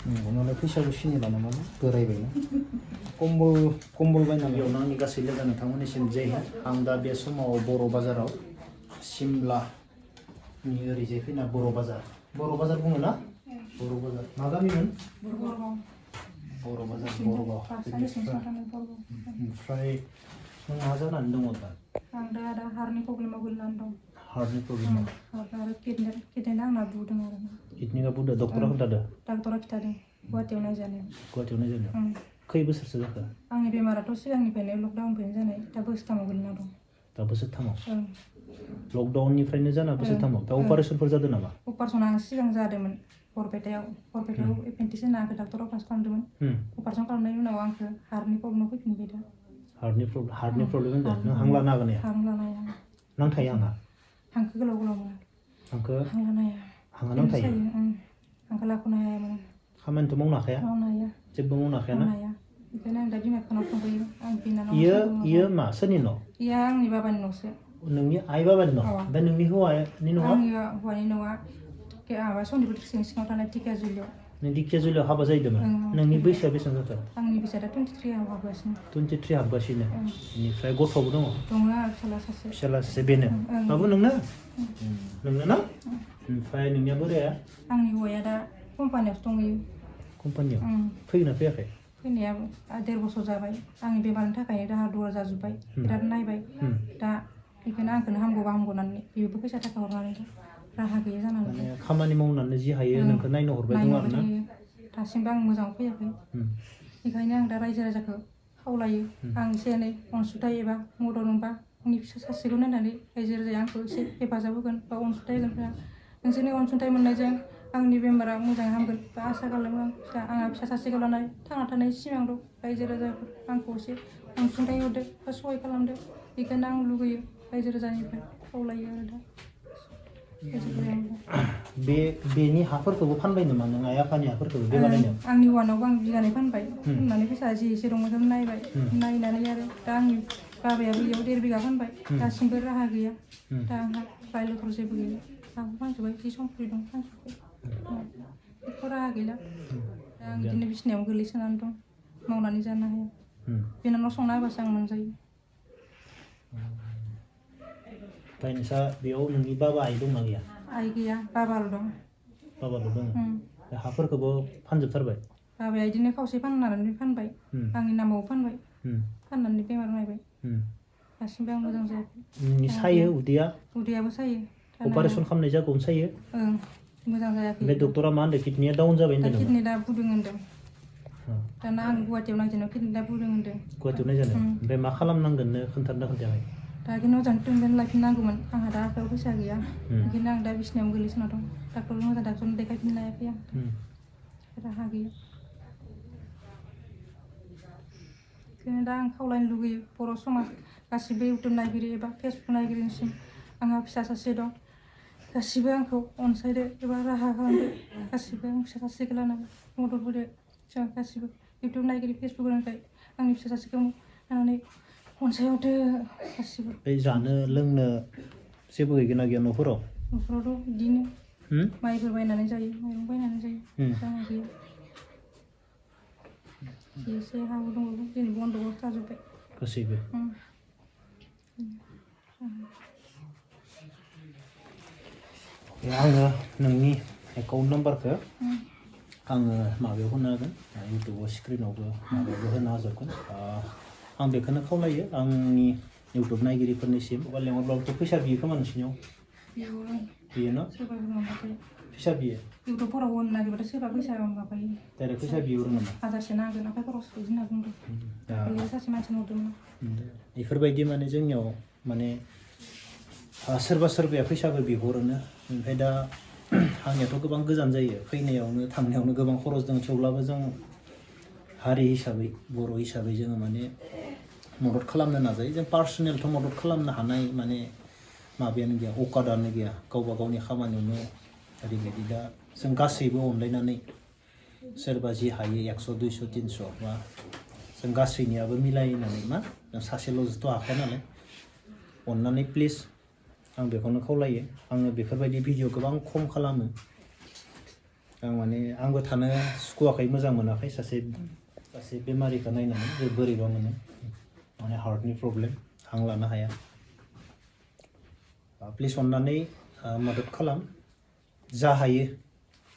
उनावलाय फैसाखौ सिनिला नामा बोरायबायना कम्बल बायना बेयावनो आंनि गासै लोगो नोंथांमोननिसिम जै आं दा बे समाव बर' बाजाराव सिमलानि ओरैजाय फैना बर' बाजार बुङो ना बर' बाजार मा गामिमोन बर' बाजार बर'गाव ओमफ्राय नों मा जानानै दङ दा आं दा हार्टनि प्रब्लेमाव गोलैनानै दं हार्टनि प्रब्लेमाव आरो किडनिया आंना बुदों आरो किडनिया बुदों डक्टरा खोन्थादों डाक्टरा खिन्थादों गुवाहाटियाव नायजानायाव खै बोसोरसो जाखो आंनि बेमाराथ' सिगांनिफ्रायनो लकडाउननिफ्रायनो जानाय दा बोसोरथामाव गोलैना दं दा बोसोरथामाव लकडाउननिफ्रायनो जाना बोसोरथामाव दा अपारेसनफोर जादों नामा अपारेसना आं सिगां जादोंमोन बरपेटायाव एपेन्डिक्स होना आंखौ डाक्टरा अपारेसन खालामदोंमोन अपारेसन खालामनायनि उनाव आंखौ हार्टनि प्रब्लेमाव फैफिनबाय दा हार्टनि प्रब्लेम होनदों नों हां लानो हागोन हां लानो हाया नांथायो आंहा हांखो गोलाव मोनो हांखो हां लानो हाया हांआ नांथायो हांखो लाख'नो हाया माने खामानिथ' मावनो हाखाया जेबो मावनो हाखाया ना बेखायनो आं दा बिमा बिफानाव थांफैयो आं बिनानाव इयो मा सोरनि न' इयो आंनि बाबानि न'सो नोंनि आइ बाबानि न' ओमफ्राय नोंनि हौवानि न'आ आंनि हौवानि न'आ माबा सनिपुर सिङाव थानाय धिकियाजुलियाव नों धिकियाजुलियाव हाबा जाहैदोंमोन नोंनि बैसोआ बेसेबां जाखो आंनि बैसोआ दा 23 आव हाबगासिनो 23 हाबगासिनो बेनिफ्राय गथ'बो दङ फिसाला सासे बेनो बाबु नोंनो ना ओमफ्राय नोंनिया बोराया आंनि हौवाया दा कम्पानियावसो दंहैयो कम्पानियाव फैगोना फैयाखै फैनाया 1.5 बोसोर जाबाय आंनि बेमारनि थाखायनो दाहा दुवा जाजोब्बाय बिराद नायबाय दा बेखौनो आंखौनो हामगौबा हामगौनानै बेबो फैसा थाखा हरनानै राहा गैया जानानै खामानि मावनानै जि हायो नोंखौ नायनो हरबाय दं आरो ना दासिमबो आं मोजाङाव फैयाखै बेखायनो आं दा रायजो राजाखौ खावलायो आं एसे एनै अनसुंथाइ एबा मदद मोनबा आंनि फिसा सासेखौ नायनानै रायजो राजाया आंखौ एसे हेफाजाब होगोन बा अनसुंथाइ होगोन नोंसोरनि अनसुंथाइ मोननायजों आंनि बेमारा मोजाङै हामगोन बा आसा खालामो आंहा फिसा सासेखौ लानानै थांना थानायनि सिमां दं रायजो राजाफोर आंखौ एसे अनसुंथाइ हरदो बा सहाय खालामदो बेखौनो आं लुगैयो रायजो राजानिफ्राय खावलायो आरो दा बेनि हाफोरखौबो फानबाय नामा नों आइ आफानि हाफोरखौबो बे बानायनायाव आंनि हौवानावबो आं बिगानै फानबाय फाननानै फैसा जि एसे दं बेखौनो नायबाय नायनानै आरो दा आंनि बाबायाबो बेयाव 1.5 बिगा फानबाय दासिमबो राहा गैया दा आंहा बाय लथर जेबो गैया हाखौ फानजोब्बाय जि सम्पति दं फानजोब्बाय बेखौ राहा गैला दा आं बिदिनो बिसिनायाव गोलैसोनानै दं मावनानै जानो हाया बिनानाव संना होबासो आं मोनजायो ओमफ्राय नोंसा बेयाव नोंनि बाबा आइ दंना गैया आइ गैया बाबाल' दं दङ हाफोरखौबो फानजोबथारबाय बाबाया बिदिनो खावसे फाननानै फानबाय आंनि नामाव फानबाय फाननानै बेमार नायबाय दासिमबो आं मोजां जायाखै सायो उदैयाबो सायो अपारेसन खालामनाय जागौमोन सायो मोजां जायाखै ओमफ्राय डक्टरा मा होनदों किडनिया डाउन जाबाय होनदों किडनि दा बुदों होनदों दाना आं गुवाहाटियाव नायजानायाव किडनि दा बुदों होनदों गुवाहाटियाव नायजानो ओमफ्राय मा खालामनांगोननो खोन्थादोंना खोन्थायाखै दा बेखौनो मोजां ट्रिटमेन्ट लाफिननांगौमोन आंहा दा आखायाव फैसा गैया बेखायनो आं दा बिसिनायाव गोलैसोना दं मोजां डाक्टरनो देखायफिननो हायाखै आं राहा गैया बेखायनो दा आं खावलायनो लुगैयो बर' समाज गासिबो इउटुब नायगिरि एबा फेसबुक नायगिरिनिसिम आंहा फिसा सासे दं गासिबो आंखौ अनसायदो एबा राहा खालामदो गासिबो आं फिसा सासेखौ लानानै मदद होदो गासिबो इउटुब नायगिरि फेसबुकनिफ्राय आंनि फिसा सासेखौ लानानै अनसायहरदो गासिबो जानो लोंनो जेबो गैगोना गैया न'फोराव बिदिनो माइफोर बायनानै जायो माइरं बायनानै जायो राहा गैया एसे हाबो दंबावो दिनै बन्द'आव थाजोब्बाय गासैबो आङो नोंनि एकाउन्ट नाम्बारखौ आङो माबायाव होनो हागोन इउटुबाव स्क्रिनावबो माबायावबो होनो हाजोबगोन आं बेखौनो खावलायो आंनि इउटुब नायगिरिफोरनिसिम लेंहरब्लाबोथ' फैसा बियो खोमा नोंसिनियाव बियो न' फैसा बियो इउटुबफोराव होनो नागिरबाथाय सोरबा फैसा माबायो डाइरेक्ट फैसा बिहरो नामा 1000सो नांगोन आखाइ खरस बिदि होनना बुंदों सासे मानसिनो हरदोंमोन बेफोरबायदि माने जोंनियाव माने सोरबाया फैसाबो बिहरोनो ओमफ्राय दा आंनियाथ' गोबां गोजान जायो फैनायावनो थांनायावनो गोबां खरस दं थेवब्लाबो जों हारि हिसाबै बर' हिसाबै जोङो माने मदद खालामनो नाजायो जों पार्सनेलथ' मदद खालामनो हानाय माने माबायानो गैया अकादानो गैया गावबा गावनि खामानियावनो ओरैबायदि दा जों गासैबो अनलायनानै सोरबा जि हायो 100 200 300 बा जों गासैनियाबो मिलायनानै मा जों सासेल'जोंथ' हाखाया नालाय अननानै प्लिज आं बेखौनो खावलायो आङो बेफोरबायदि भिडिअ गोबां खम खालामो आं माने आंबो थानो सुखुवाखै मोजां मोनाखै सासे बेमारिखौ नायनानै जे बोरैबा मोनो माने हार्टनि प्रब्लेम हां लानो हाया प्लिज अननानै मदद खालाम जा हायो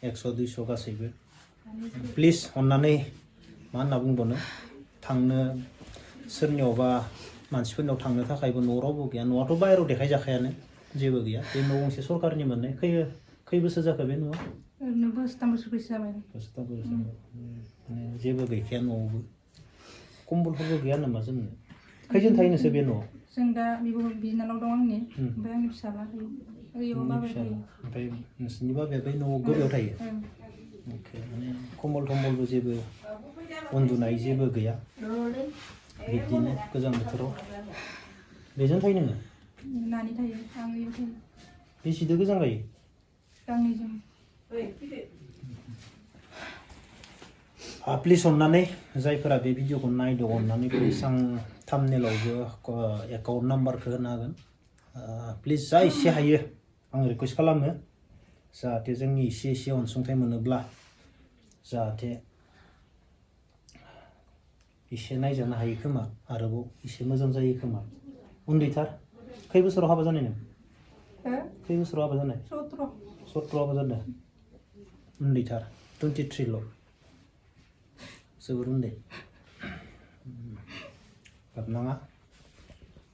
100-200 गासैबो प्लिज अननानै मा होनना बुंबावनो थांनो सोरनियावबा मानसिफोरनाव थांनो थाखायबो न' रावबो गैया न'आथ' बाहेरायाव देखायजाखायानो जेबो गैया बे न' गंसे सरकारनि मोननाय खै बोसोर जाखो बे न'आ ओरैनो बोसोरथाम बोसोरब्रैसो जाबाय माने जेबो गैखाया न'आवबो कम्बलफोरबो गैया नामा जोंनो खैजोन थायो नोंसोर बे न'आव जों दा बिनानाव दं आंनि ओमफ्राय आंनि फिसाला थायो ओइयाव बाबाय थायो ओमफ्राय नोंसोरनि बाबाया बै न'आव गोबायाव थायो अके माने कम्बल टम्बलबो जेबो उन्दुनाय जेबो गैया बिदिनो गोजां बोथोराव बेजों थायो नोङो नानि थायो आं ओइयाव थायो बेसेदो गोजां गायो गांनैजों प्लिज अननानै जायफोरा बे भिडिअखौ नायदों अननानै प्लिज आं थाम्बनेलावबो एकाउन्ट नाम्बारखौ होनो हागोन प्लिज जा एसे हायो आं रिकुवेस्ट खालामो जाहाथे जोंनि एसे अनसुंथाइ मोनोब्ला जाहाथे एसे नायजानो हायो खोमा आरोबाव एसे मोजां जायो खोमा उन्दैथार खै बोसोराव हाबा जानाय नों खै बोसोराव हाबा जानाय 17 हाबा जादों उन्दैथार 23ल' जोबोर उन्दै गाबनाङा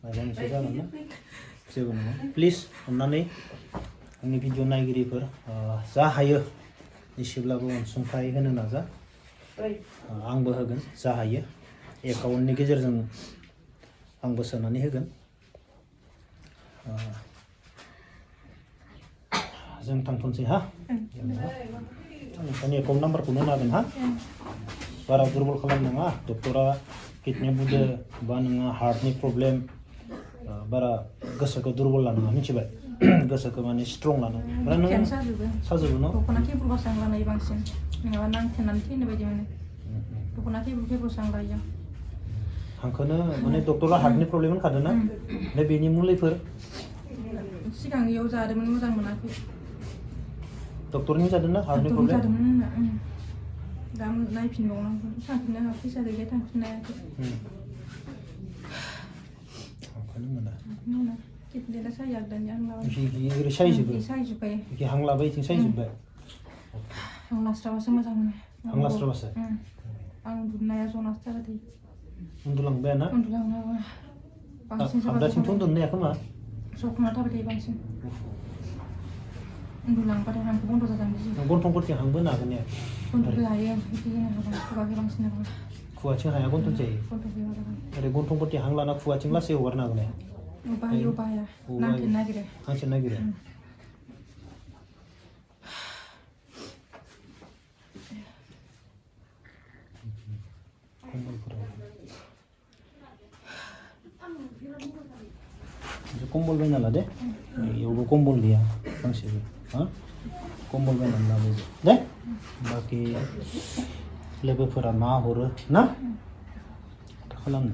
माबा मोनसे जागोन ना जेबो नङा प्लिज अननानै आंनि भिडिअ नायगिरिफोर जा हायो एसेब्लाबो अनसुंथाइ होनो नाजा आंबो होगोन जा हायो एकाउन्टनि गेजेरजों आंबो सोनानै होगोन जों थांथ'नोसै हा नोंथांनि एकाउन्ट नाम्बारखौनो होनो हागोन हा बारा दुरबल खालामनाङा डक्टरा किडनि बुदो बा नोङो हार्टनि प्रब्लेम बारा गोसोखौ दुरबल लानाङा मिथिबाय गोसोखौ माने स्ट्रं लानांगौ ओमफ्राय नों साजोबो न' दख'ना केबुलबासो आं लानाय बांसिन नङाबा नांथेनानै थैनो बायदि मोनो दख'ना केबुलसो आं लायो हांखोनो माने डक्टरा हार्टनि प्रब्लेम होनखादों ना ओमफ्राय बेनि मुलिफोर सिगां इयाव जादोंमोन मोजां मोनाखै डक्टरनि जादों ना हार्टनि प्रब्लेम दा नायफिनबावनांगौ थांफिननो फैसा गैया थांफिननो हायाखै हांखोनो मोना किडनिया सायागदानि आं लाबाय ओरै सायजोबो सायजोब्बाय बिदि हां लाबाय इथिं सायजोब्बाय आं लास्राबासो मोजां मोनो हां लास्राबासो आं उन्दुनाया जनासो थाबाय थायो उन्दुलांबाय ना उन्दुलांनो बांसिन हामदासिमथ' उन्दुनो हाया खोमा जखना थाबाय थायो बांसिन उन्दुलांबाथाय हांखो बन्द' जादों गन्थंफोरथिं हां बोनो हागोन ने गन्थंखौ हायो बिदि होनो हागोन खुगाखौ बांसिन हागोन खुगाथिं हाया गन्थं जायो गन्थंखौ हागोन ओरै गन्थंफोरथिं हां लाना खुगाथिं लासै हगारनो हागोन ने बाहायो बाहाया नांथेनो नागिरो हांथेनो नागिरो कम्बल बायना ला दे इयावबो कम्बल गैया गांसेबो हा कम्बल बायनानै लाबोजो दे बाखि लोगोफोरा मा हरो ना खालामनो